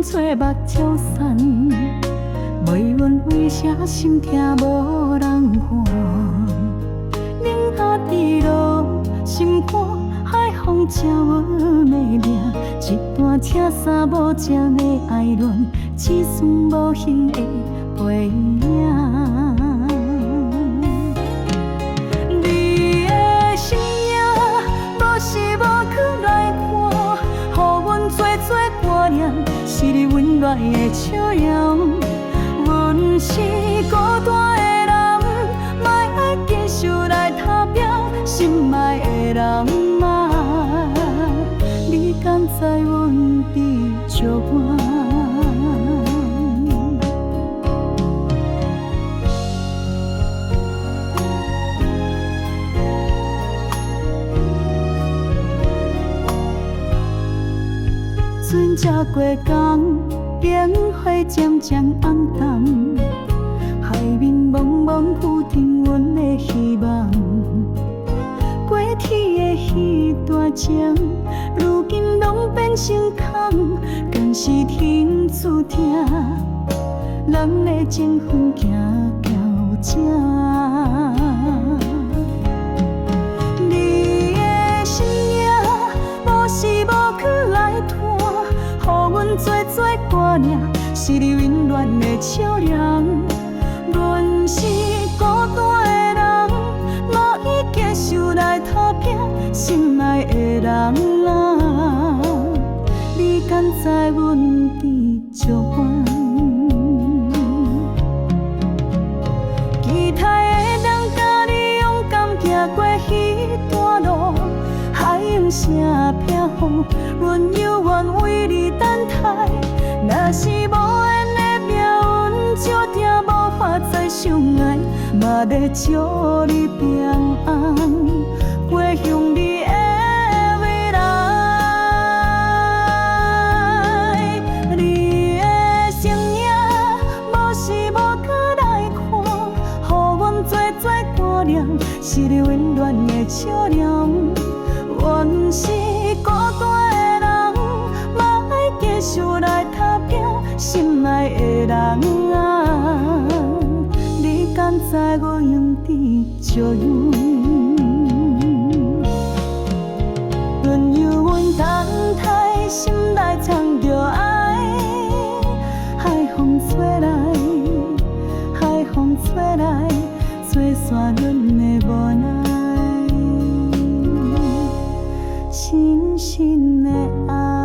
吹目睭散，问阮为啥心痛无人看？冷下滴落心肝，海风照阮的命，一段青衫无情的爱恋，一丝无形的背影。你的身影，无时无刻来看，予阮做做挂念，是你温暖的笑容。阮是孤单的人，莫爱继续来打拼心爱的人啊，你敢知阮伫祝愿？船才过江，灯火渐渐暗淡，海面茫茫浮沉阮的希望。过去的彼段情，如今拢变成空，敢是天注定，咱的情分行到这。你的身影，无时无刻来拖，予阮做做挂念，是你温暖的笑容。阮是孤单的人，无意继续来打拼心爱的人啊，你敢知阮伫祝愿？期待会当佮你勇敢行过彼段路，海涌声避雨，阮犹原为你等待。若是无缘的命运，注定无法再相爱，嘛欲祝你平安，飞向你的未来。你的身影，无时无刻来看，予阮做做挂念，是你温暖的笑容。阮是孤单的人，嘛爱继续来打拼心爱的人啊，你敢知阮伫祝愿？阮犹原等待，心内藏著爱，海风吹来，海风吹来，吹散阮的无奈，深深的爱。